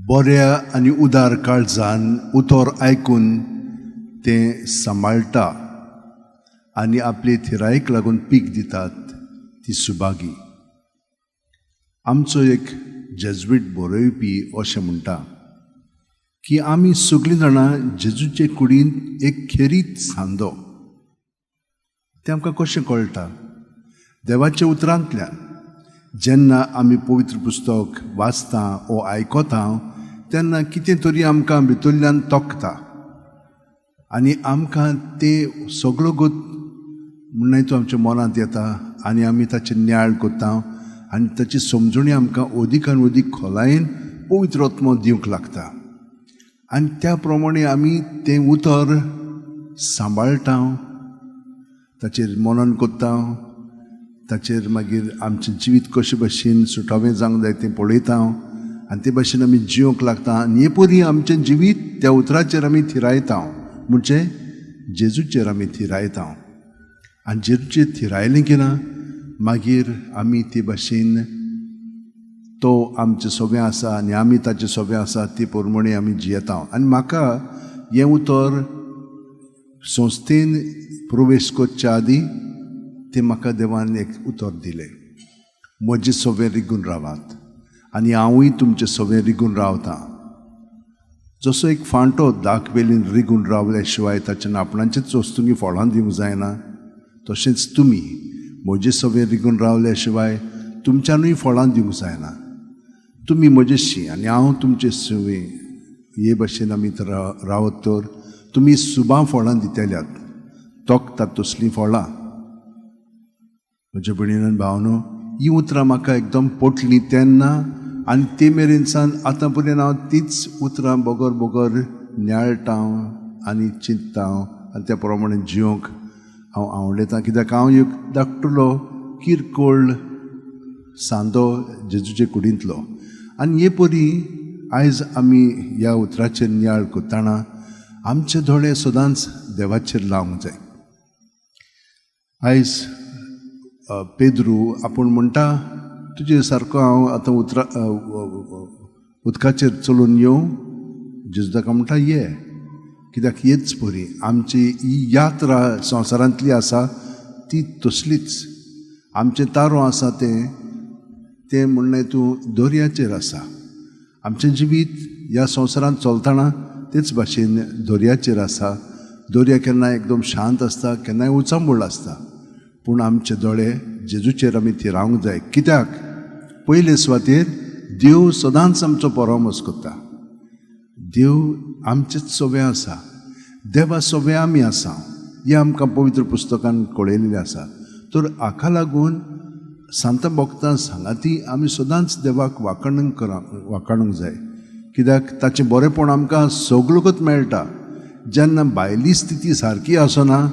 बऱ्या आनी उदार काळजान उतर आयकून तें सांबाळटा आनी आपले थिरायेक लागून पीक दितात ती सुभागी. आमचो एक जेज्वीट बरोवपी अशें म्हणटा की आमी सगळीं जाणां जेजूचे कुडींत एक खेरीत सांदो. तें आमकां कशें कळटा? देवाच्या उतरांतल्यान. जेन्ना आमी पवित्र पुस्तक वाचता ओ आयकता तेन्ना कितें तरी आमकां भितरल्यान तोखता आनी आमकां तें सगळो गोत म्हणून तो आमच्या मनांत येता आनी आमी ताचेर नियाळ करता आनी ताची समजणी आमकां अदीकान अदीक खोलायेन पवित्र आत्मो दिवंक लागता आनी त्या प्रमाणे आमी तें उतर सांबाळटा, ताचेर मनन करता, ताचेर मागीर आमचें जिवीत कशे भशेन सुटावें जावंक जाय तें पळयता आनी ते भशेन आमी जिवंक लागता आनी हे परी आमचें जिवीत त्या उतराचेर आमी थिरायता, म्हणजे जेजूचेर आमी थिरायता. आनी जेजूचेर थिरायलें की ना मागीर आमी ते भशेन तो आमचें सोबें आसा आनी आमी ताचें सोबें आसा ती प्रमाणे आमी जियेता. आनी म्हाका हें उतर संस्थेन प्रवेश करच्या आदीं तें म्हाका देवान एक उतर दिलें, म्हजें सोबें रिगून रावात आनी हांवूय तुमचें सोबें रिगून रावतां. जसो एक फांटो दाखवेलीन रिगून रावल्या शिवाय ताच्या आपणाचेच वस्तूंनी फळां दिवंक जायना, तशेंच तुमी म्हजे सोबें रिगून रावल्या शिवाय तुमच्यानूय फळां दिवंक जायना. तुमी म्हजेशी आनी हांव तुमचे सुवे हे भशेन आमी रावत तर तुमी सुबां फळां दितल्यात, तोखतात तसलीं फळां. म्हज्या भयणीन भावनो, ही उतरां म्हाका एकदम पोटलीं तेन्ना आनी ते मेरेन सान आतां पर्यंत हांव तीच उतरां बगर बगर नियाळटा आनी चिंतता आनी त्या प्रमाणे जिवंक हांव आवडटा. कित्याक हांव एक धाकटुलो किरकोळ सांदो जेजूचे कुडींतलो आनी हे परी आयज आमी ह्या उतराचेर नियाळ करतना आमचे दोळे सदांच देवाचेर लावंक जाय. आयज पेद्रू आपूण म्हणटा तुजे सारको हांव आतां उतरा उदकाचेर चलून येवं. जेजू ताका म्हणटा ये, कित्याक हेच परी आमची ही यात्रा संवसारांतली आसा ती तसलीच. आमचें तारो आसा तें तें म्हणणें तूं दर्याचेर आसा. आमचें जिवीत ह्या संवसारांत चलतना तेच भाशेन दर्याचेर आसा. दर्या केन्नाय एकदम शांत आसता, केन्नाय उचांबळ आसता, पूण आमचे दोळे जेजूचेर आमी थिरावंक जाय. कित्याक पयले सुवातेर देव सदांच आमचो परामर्श करता. देव आमचेच सोबें आसा, देवा सोबें आमी आसा हें आमकां पवित्र पुस्तकान कळयलेलें आसा. तर हाका लागून सांता भक्तां सांगाती आमी सदांच देवाक वाखाणूंक वाखाणूंक जाय. कित्याक ताचें बरेंपण आमकां सगळकूच मेळटा. जेन्ना भायली स्थिती सारकी आसना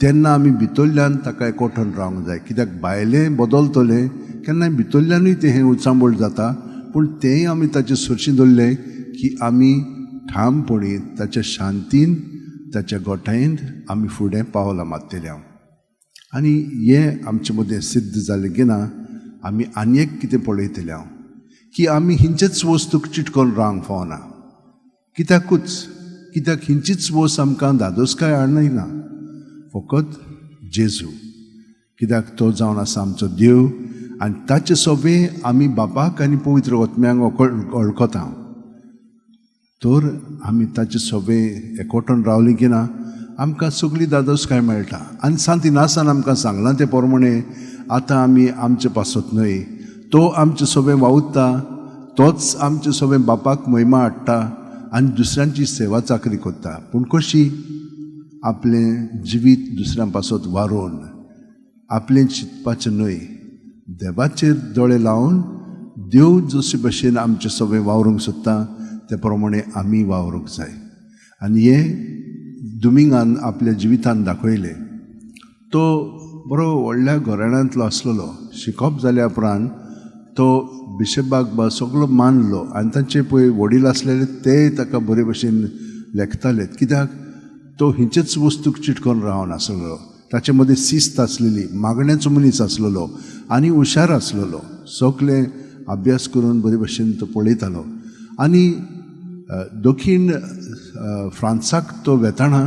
तेन्ना आमी भितरल्यान ताका एकवटून रावंक जाय. कित्याक भायलें बदलतलें केन्नाय भितरल्यानूय तें हें उचांबळ जाता, पूण तेंय आमी ताचे सरशी दवरलें की आमी ठामपणी ताच्या शांतीन ताच्या गोठायेन आमी फुडें पावलां मारतले. आनी हें आमचे मदें सिद्ध जालें की ना आमी आनी एक कितें पळयतले हांव की आमी हिंचेच वस्तूक चिटकोन रावंक फावना. कित्याकूच, कित्याक हिंचीच वस्त आमकां धादोसकाय हाडना, फकत जेजू. कित्याक तो जावन आसा आमचो देव आनी ताचे सोबें आमी बापाक आनी पवित्र आत्म्यांक वळखता. तर आमी ताचे सोबें एकवटून रावलीं की ना आमकां सगळी धादोसकाय मेळटा. आनी सांत इनासान आमकां सांगलां ते प्रमाणे आतां आमी आमचे पासत न्हय, तो आमचे सोबें वावुरता, तोच आमचे सोबें बापाक महिमा हाडटा आनी दुसऱ्यांची सेवा चाकरी करता. पूण कशी? आपलें जिवीत दुसऱ्यां पासत वारोवन, आपलें चिंतपाचें न्हय, देवाचेर दोळे लावन देव जशे भशेन आमचे सोबें वावरूंक सोदता ते प्रमाणे आमी वावरूंक जाय. आनी हें दुमिंगान आपल्या जिवितान दाखयलें. तो बरो व्हडल्या घराण्यांतलो आसलेलो. शिकप जाल्या उपरांत तो बिशपाक बा सगलो मानलो आनी तांचे पळय वडील आसलेले तेय ताका बरे भशेन लेखताले. कित्याक तो हिंचेच वस्तूक चिटकोन रावन आसलेलो. ताचे मदें शिस्त आसलेली, मागण्याचो मनीस आसलेलो आनी हुशार आसलेलो. सगलें अभ्यास करून बरे भशेन तो पळयतालो. आनी दक्षिण फ्रांसाक तो वेताना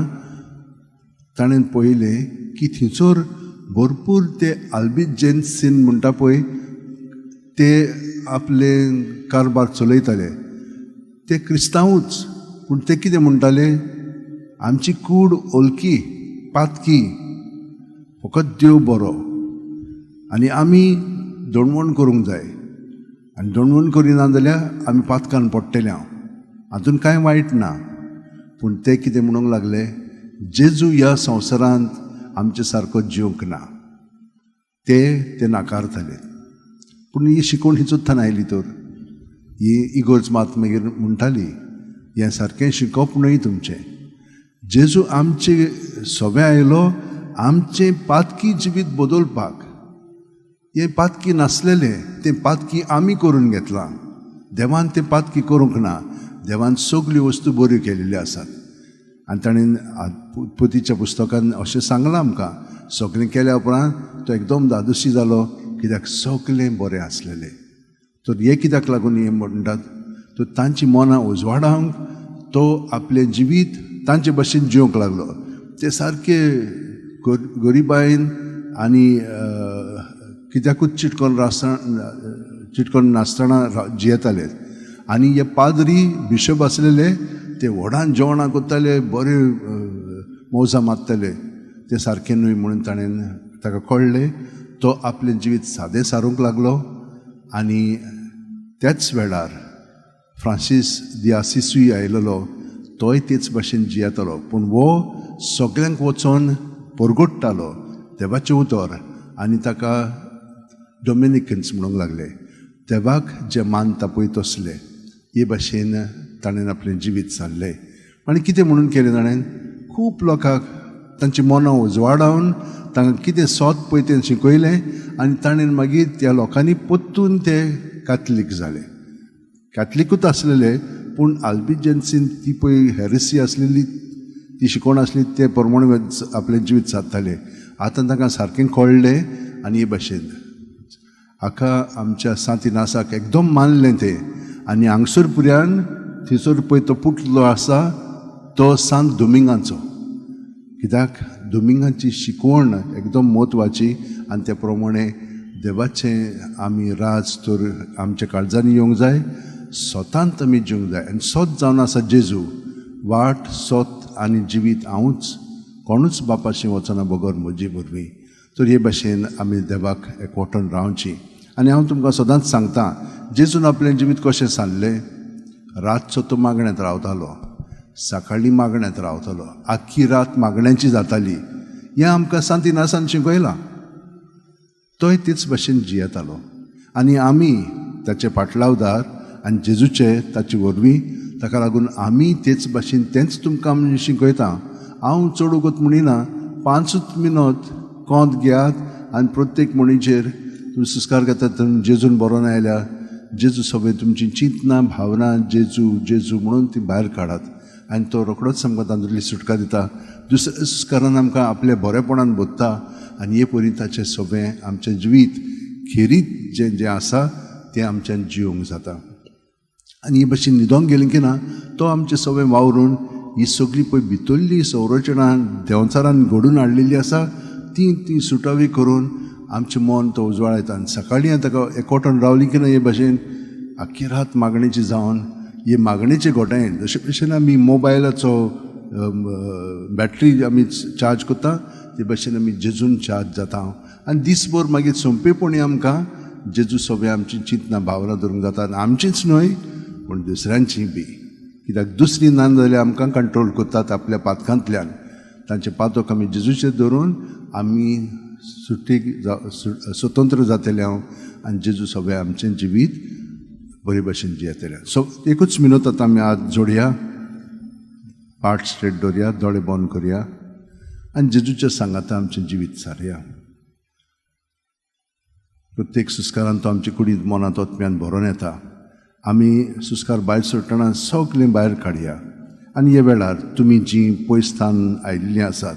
ताणें पळयलें की थंयसर भरपूर ते आल्बिजेन्सीन म्हणटा पळय ते आपले कारबार चलयताले. ते क्रिस्तांवूच, पूण ते कितें म्हणटाले, आमची कूड ओलकी पातकी, फकत देव बरो आनी आमी दणवण करूंक जाय आनी दणवण करिना जाल्यार आमी पातकान पडटले. हांव हातून कांय वायट ना, पूण ते कितें म्हणूंक लागले, जेजू ह्या संवसारांत आमचे सारको जिवंक ना, ते ते नाकारताले. पूण ही शिकवण हिचूच आयली तर ही इगोर्ज मात मागीर म्हणटाली हें सारकें शिकप न्हय तुमचें. जेजू आमचे सोबे आयलो आमचें पातकी जिवीत बदलपाक. हें पातकी नासलेलें तें पातकी आमी करून घेतलां, देवान तें पातकी करूंक ना. देवान सगल्यो वस्तू बऱ्यो केलेल्यो आसात आनी ताणें उत्पत्तीच्या पुस्तकान अशें सांगलां आमकां, सगळें केल्या उपरांत तो एकदम धादोशी जालो कित्याक सगळें बरें आसलेलें. तर हें कित्याक लागून हें म्हणटात, तर तांची मनां उजवाडावंक तो आपलें जिवीत तांचे भशेन जिवंक लागलो. ते सारके गरिबायेन आनी कित्याकूच चिटकोन नासतना जियेताले. आनी हे पाद्री बिशप आसलेले ते व्हडान जेवणां करताले, बरे मौजां मारताले. ते सारकें न्हय म्हणून ताणें ताका कळ्ळें, तो आपलें जिवीत सादें सारूंक लागलो. आनी त्याच वेळार फ्रांसीस दी आसिसूय आयलेलो, तोय तेच भाशेन जियेतालो, पूण हो सगळ्यांक वचोन परगट्टालो देवाचें उतर आनी ताका डोमिनिकन्स म्हणूंक लागले. देवाक जे मानता पळय तसले हे भाशेन ताणें आपलें जिवीत सारलें. आनी कितें म्हणून केलें ताणें, खूब लोकांक तांची मनां उजवाडावन तांकां कितें सोद पळय तें शिकयलें आनी ताणें मागीर त्या लोकांनी परतून ते कातलीक जाले. कॅथलिकूच आसलेले, पूण आल्बिजेन्सीन ती पळय हेरसी आसलेली ती शिकवण आसली ते प्रमाणे आपलें जिवीत सादताले. आतां तांकां सारकें कळ्ळें आनी हे भाशेन हाका आमच्या सांत इनासाक एकदम मानलें तें. आनी हांगसर पुऱ्यान थंयसर पळय तो पुटलो आसा तो सांत दोमिंगाचो, कित्याक दोमिंगाची शिकवण एकदम म्हत्वाची आनी त्या प्रमाणे देवाचें आमी राज तर आमच्या काळजांनी येवंक जाय, स्वतांत आमी जिवंक जाय. आनी सोत जावन आसा जेजू, वाट सोत आनी जिवीत हांवूच, कोणूच बापाशी वचना बगर म्हजी वरवीं. तर हे भाशेन आमी देवाक एकवटून रावची. आनी हांव तुमकां सदांच सांगता, जेजून आपलें जिवीत कशें सांगलें, रातचो तो मागण्यांत रावतालो, सकाळीं मागण्यांत रावतालो, आख्खी रात मागण्यांची जाताली. हें आमकां सांत इनासान शिकयलां. तोय तेच भाशेन जियेतालो आनी आमी ताचे पाटलावदार आनी जेजूचे ताचे वरवीं, ताका लागून आमी तेच भाशेन तेंच तुमकां आमी शिकयता. हांव चड वगत म्हणिना, 5 मिनट कोंत घेयात आनी प्रत्येक म्हणीचेर तुमी संस्कार घेतात. जेजून बरोवन आयल्या, जेजू सगळें तुमची चिंतना भावना जेजू जेजू म्हणून ती भायर काडात आनी तो रोखडोच आमकां तातूंतली सुटका दिता. दुसऱ्या संस्कारान आमकां आपल्या बरेपणान बोधता आनी हे परी ताचें सगळें आमचें जिवीत खेरीत जें जें आसा तें आमच्यान जिवंक जाता. आनी हे भाशेन न्हिदोंक गेलें की ना तो आमचें सगळें वावरून ही सगळी पळय भितरली संरचना देंवचारान घडून हाडलेली आसा ती ती सुटावी करून आमचें मन तो उजवाडायता. आनी सकाळीं ताका एकवटून रावली की ना हे भाशेन आख्खी रात मागणेची जावन हे मागणेचे घोटायेन जशे भशेन आमी मोबायलाचो बॅटरी आमी चार्ज करता ते भाशेन आमी जेजून चार्ज जाता. आनी दीसभर मागीर सोंपेपणी आमकां जेजू सगळें आमची चिंतना भावना धरूंक जाता. आनी आमचीच न्हय पूण दुसऱ्यांची बी, कित्याक दुसरी ना जाल्यार आमकां कंट्रोल करतात आपल्या पातकांतल्यान. तांचे पातक आमी जेजूचेर धरून आमी सुटीक स्वतंत्र जातले हांव आनी जेजू सगळें आमचें जिवीत बरे भशेन जियेतले. सो एकूच मिनत आतां आमी हात जोडया, पाट स्ट्रेट दवरया, दोळे बंद करया आनी जेजूच्या सांगाता आमचें जिवीत सारया. प्रत्येक सुस्कारान तो आमचे कुडींत मनांत आत्म्यान भरोन येता. आमी सुस्कार भायर सोडटना सगळें भायर काडया. आनी ह्या वेळार तुमी जीं पयस स्थान आयिल्लीं आसात,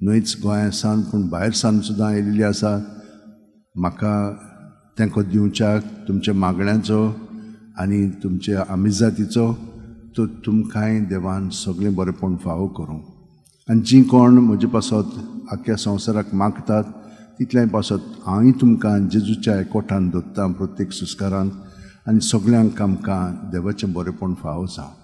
न्हयच गोंया सावन पूण भायर सावन सुद्दां आयिल्लीं आसात, म्हाका तेंको दिवच्याक तुमच्या मागण्यांचो आनी तुमच्या आमिजातीचो, तर तुमकांय देवान सगळें बरेंपण फावो करूं. आनी जीं कोण म्हजे पासत आख्ख्या संवसाराक मागतात तितल्याय पासत हांवूय तुमकां जेजूच्या एकवटान दवरतां प्रत्येक सुस्कारांत. आनी सगळ्यांक आमकां देवाचें बरेंपण फावो जावं.